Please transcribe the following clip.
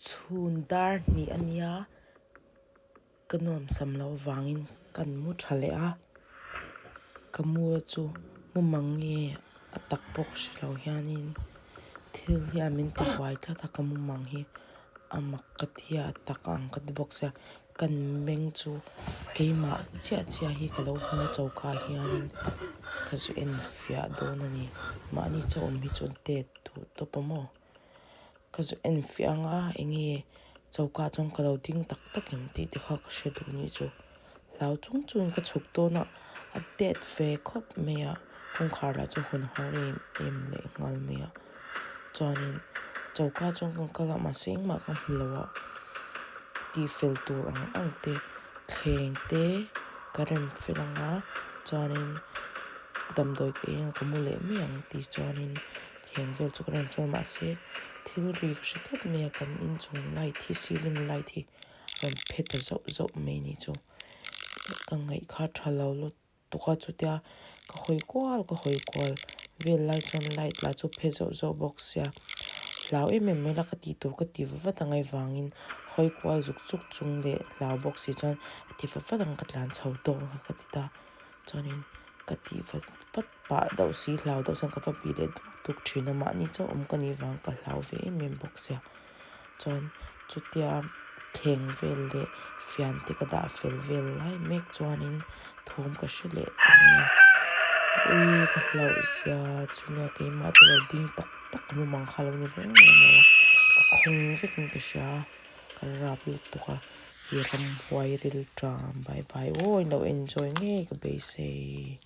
Chhun dar hnih a nia, ka nuamsam loh avangin kan mu tha leh a, ka mu chu mu mang nge a tak pawh ka hre lo hianin thil hian min ti buai tlat a ka mu mang hi a mak ka ti a, a tak ang ka ti bawk sia kan meng chu keimah chiah chiah hi ka lo hmu choka ah hianin ka zu en fiah dawn a ni mahni chaw awm hi chu tet duh tawp a maw. Ka zu en fiah ang a enge choka chuan ka lo ding tak tak em tih te kha ka hre duh nih chu hlau chung chungin ka chhuk dawn a a tet ve khawp mai a kawngkhar lah chu hawn har em em leh nghal mai a chuanin choka chuan kan kal a mahse engmah ka hmu lo a tihfel tur ang ang te thleng te ka rem fel ang a chuanin damdawi ka eng a ka mu leh mai ang tih chuanin. Heng vel chu ka rawn fel mahse thil ri ka hre tlat mai a kan inchung light hi ceiling light hi a rawn phe ta zauh zauh mai a nih chu ka ngaih kha tha lo lutuk a chutia ka hawi kual ka hawi kual vel lai chuan light lah chu phe zauh zauh bawk sia hlau em em mai la ka tih tur ka ti va vat angai vangin hawi kual zuk zuk chung leh hlau bawk si chuan a ti va vat ang ka tlan chho tawk ang ka ti ta chuanin ka ti vat vat. Pah deuh si hlau deuh chuan ka va bih leh duk duk thin a mahni chauh awm ka nih vang ka hlau ve em em bawk sia chuan chutia thleng vel leh fian te ka dah fel vel lai mek chuanin thawm ka hre leh ta mai a ui ka hlauh zia chunia keimah chu lo ding tak tak ka mumang kha lo ni reng reng lo a ka khawng vekin ka hria a ka rap lutuk a he ramhuai rilṭam bye bye aw in lo enjoy ngei ka beisei.